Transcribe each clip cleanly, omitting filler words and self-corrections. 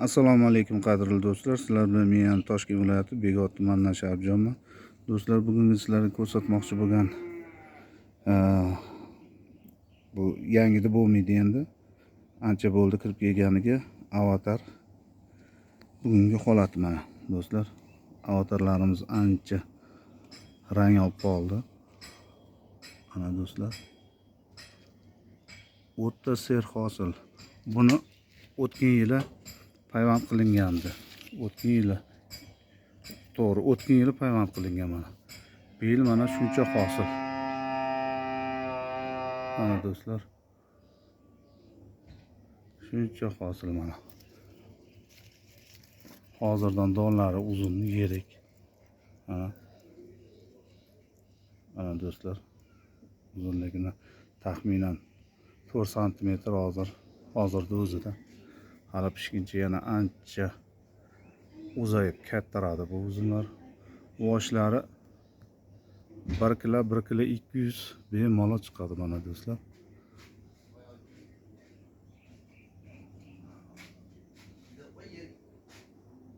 Assalomu alaykum qadrli do'stlar. Sizlar bilan men Toshkent viloyati Bekobod tumanidan Sharifjonman. Do'stlar, bugungi sizlarga ko'rsatmoqchi bo'lgan bu yangida bo'lmaydi endi. Ancha bo'ldi kirib kelganiga avatar. Bugungi holati mana do'stlar. Avatarlarimiz ancha rang olib qoldi. Mana do'stlar. O'ta serhosil. Buni o'tgan yili payvand qilingandi. O'tgan yili. To'g'ri, o'tgan yili payvand qilingan mana. Bu yil mana shuncha hosil. Mana do'stlar. Shuncha hosil mana. Hozirdan donlari uzun, yirik. Mana. Mana do'stlar. Uzunligini taxminan 4 santimetr hozirda o'zida. Hali pishguncha yana ancha uzayib kattaradi bu uzumlar. Voshlari 1 kilo, 1 kilo 200 bemalol chiqadi mana do'stlar.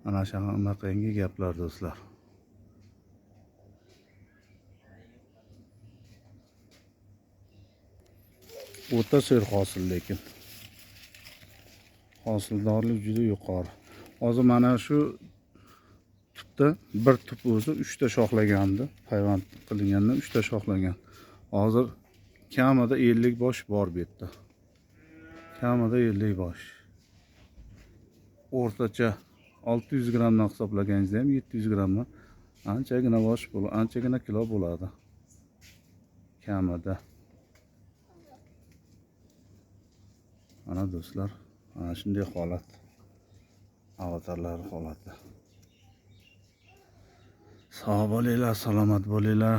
Ana shunaqangi gaplar do'stlar. O'ta serhosil lekin. Hosildorlik juda yuqori. Hozir mana shu tupda bir tup o'zi 3 ta shoxlagandi. Payvand qilingandan 3 ta shoxlagan. Hozir kamida 50 bosh bor bu yerda. Kamida 50 bosh. O'rtacha 600 grammdan hisoblaganingizda ham 700 grammdan anchagina bosh bo'ladi, anchagina kilo bo'ladi. Kamida. Mana do'stlar, mana shunday holat. Avatarlar holati. Sog' bo'linglar, salomat bo'linglar.